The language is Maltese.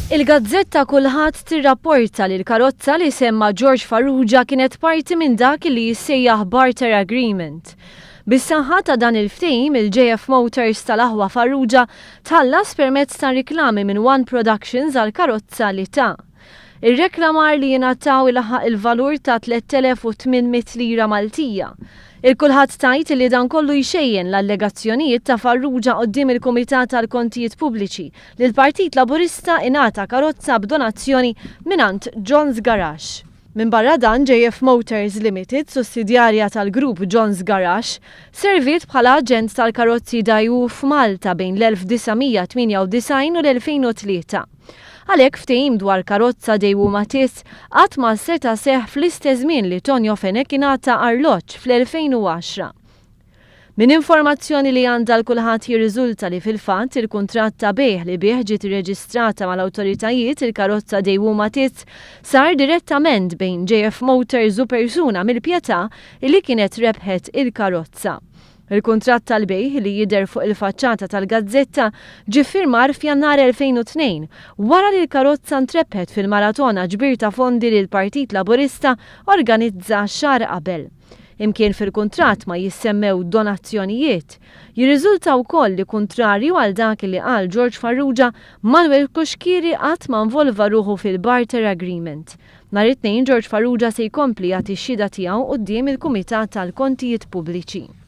Il-gazzetta Kulħadd tirrapporta li l-karozza li semma George Farrugia kienet parti minn dak li jissejjaħ barter agreement. Bis-saħħa ta' dan il-ftehim, il-JF Motors tal-aħwa Farrugia tħallas permezz ta' riklami minn One Productions għall-karozza li ta. Ir-reklamar li jingħataw ilaħħaq il-valur ta' 3,800 lira Maltija. Il-Kulħadd tgħid li dan kollu jxejjen l-allegazzjonijiet ta' Farrugia quddiem il-Kumitat għall-Kontijiet Pubbliċi li l-Partit Laburista ingħata karozza b'donazzjoni mingħand John's Garage. Minbarra dan, JF Motors Limited, sussidjarja tal-grupp John's Garage, serviet bħala aġent tal-karozzi Daewoo f'Malta bejn l-1998 u l-2003. Għalhekk ftehim dwar karozza Daewoo Matiz qatt ma seta' seħħ fl-istess żmien li Tonio Fenech ingħata arloġġ fl-2010. Minn informazzjoni li għandha l-Kulħadd jirriżulta li fil-fatt il-kuntratt ta' bejgħ li bih ġiet irreġistrata mal-awtoritajiet il-karozza Daewoo Matiz sar direttament bejn JF Motors u persuna mill-Pietà li kienet rebħet il-karozza. Il-kuntratt tal-bejgħ li jidher fuq il-faċċata tal-gazzetta ġie ffirmar f'Jannar 2002 wara li l-karozza ntrebħet fil-maratona ġbir ta' fondi li l-Partit Laburista organizza xahar qabel. Imkien fil-kuntratt ma jissemmew donazzjonijiet. Jirriżulta wkoll li kuntrarju għal dak li qal George Farrugia, Manuel Cuschieri qatt ma nvolva ruħu fil-barter agreement. Nhar it-Tnejn George Farrugia se jkompli jagħti x-xhieda tiegħu quddiem il-Kumitat tal-Kontijiet Pubbliċi.